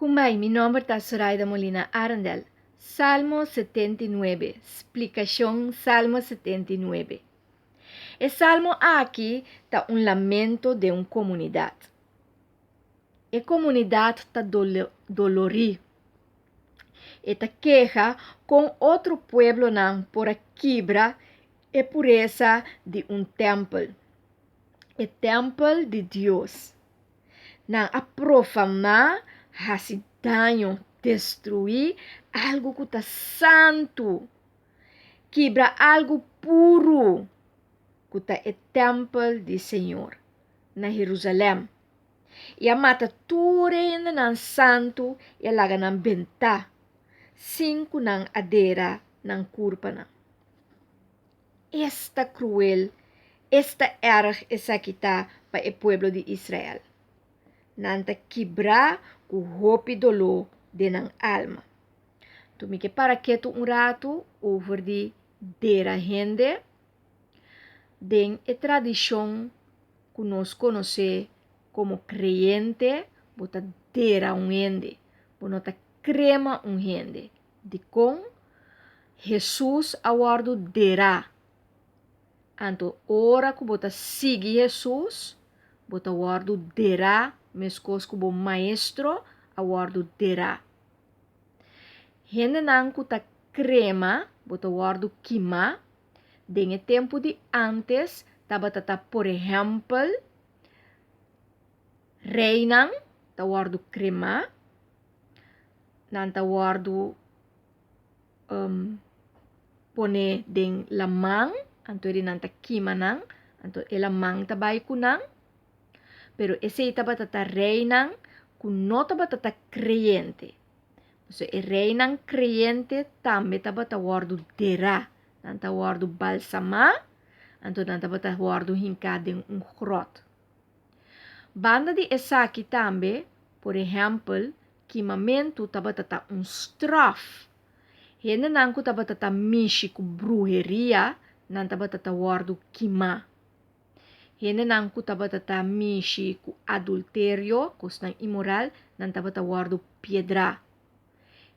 Kumbai, mi nomber ta Zoraida Molina Arendel. Salmo 79, splikashon Salmo 79. E salmo aki ta un lamento den un komunidat. E komunidat ta dolorí. E ta keha kon otro pueblonan por a kibra e puresa di un tèmpel, e tèmpel di Dios. Nan a profaná, hasi daño, destruí algu ku ta santu, kibra algu puru, ku ta e tèmpel di Señor na Herusalèm, i a mata tur e hendenan santu i a laga nan bentá, sin ku nan a dera nan kurpanan. Esta kruel, esta èrg esaki ta pa e pueblo di Israel! Nan ta kibrá ku hopi doló den nan alma. Anto mi ke para ketu un ratu over di dera hende den e tradishon ku nos konosé komo kreyente, bo ta dera un hende, bo no ta krema un hende. Dikon Hesus a wòrdu derá? Anto ora ku bo ta sigui Hesus, bo ta wòrdu derá meskos ku bo Maestro a wòrdu derá. Hendenan ku ta krema, bo ta wòrdu kimá. Den e tempu di ántes tabata ta por ehèmpel reinan ta wòrdu kremá. Nan ta wòrdu pone den laman, anto di nan ta kima nan, anto e laman ta bai ku nan. Pero esei tabata ta reinan ku no tabata ta kreyente. Pasobra e reinan kreyente tambe tabata wòrdu derá, nan ta wòrdu balsamá, anto nan tabata wòrdu hinká den un gròt. Banda di esaki tambe, por ehèmpel, kimamentu tabata ta un straf. Hendenan ku tabata ta mishi ku bruheria, nan tabata ta wòrdu kimá. Hendenan ku tabata ta mishi ku adulterio, kosnan imoral, nan tabata wòrdu piedrá.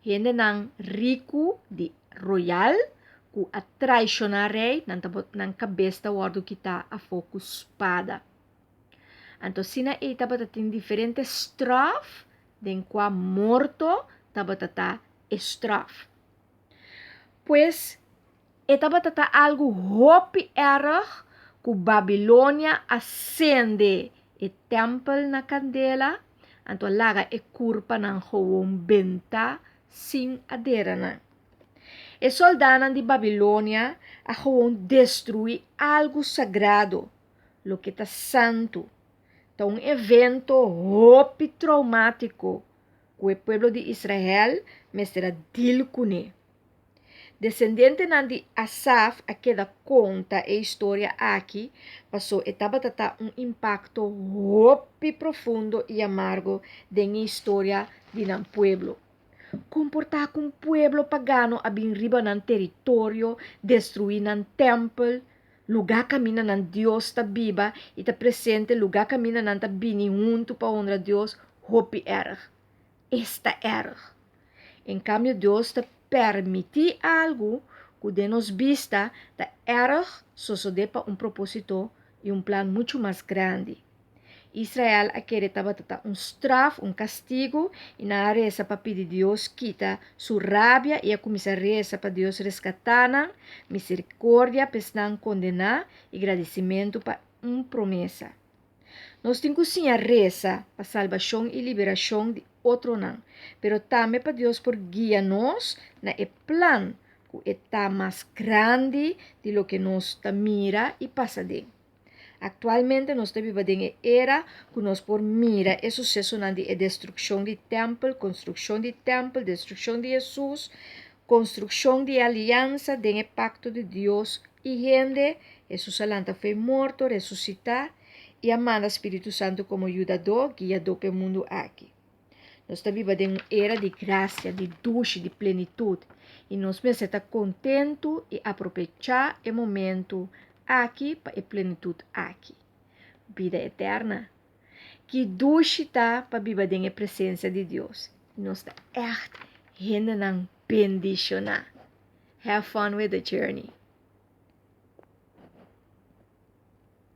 Hendenan riku di royal ku a traishoná rei, nan ta nan kabes ta wòrdu kitá afó ku spada. Anto asina ei tabata tin diferente straf den kua morto tabata ta e straf. Pues, e tabata ta algu hopi èrg ku Babilonia a sende e tèmpel na kandela, anto a laga e kurpanan gewoon bentá sin a dera nan. E sòldánan di Babilonia a gewoon destruí algu sagrado, loke ta santu. Ta un evento hopi troumátiko ku e pueblo di Israel mester a dil kuné. Desendentenan di Asaf a keda konta e historia aki pasó e tabata ta un impakto hopi profundo i amargo den e historia di nan pueblo. Kon por ta ku un pueblo pagano a bin riba nan teritorio, destruí nan tèmpel, lugá kaminda nan Dios ta biba i ta presente, lugá kaminda nan ta bini huntu pa honra Dios? Hopi èrg. Esta èrg! En kambio Dios ta permití algu ku den nos bista ta èrg sosodé pa un propósito i un plan muchu mas grandi. Israel a kere tabata ta un straf, un kastigu, i nan a resa pa pidi Dios kita su rabia i a kuminsá resa pa Dios reskatá nan, miserikordia pa esnan kondená i gradisimentu pa un promesa. Nos tin ku siña resa pa salbashon i liberashon di otronan, pero tambe pa Dios por guia nos na e plan ku e ta mas grandi di loke nos ta mira i pasa den. Aktualmente nos ta biba den e era ku nos por mira e susesonan di e destrukshon di tèmpel, konstrukshon di tèmpel, destrukshon di Hesus, konstrukshon di e aliansa den e pakto di Dios i hende, Hesus a lanta fo'i morto, resusitá, i a manda Spiritu Santu komo Yudadó, Guiadó p'e mundu aki. Nos ta biba den un era di grasia, di dushi, di plenitut, i nos mester ta kontentu i apropechá e momentu aki pa e plenitut aki. Bida eterna. Ki dushi ta pa biba den e presensia di Dios! Nos ta echt hendenan bendishoná. Have fun with the journey.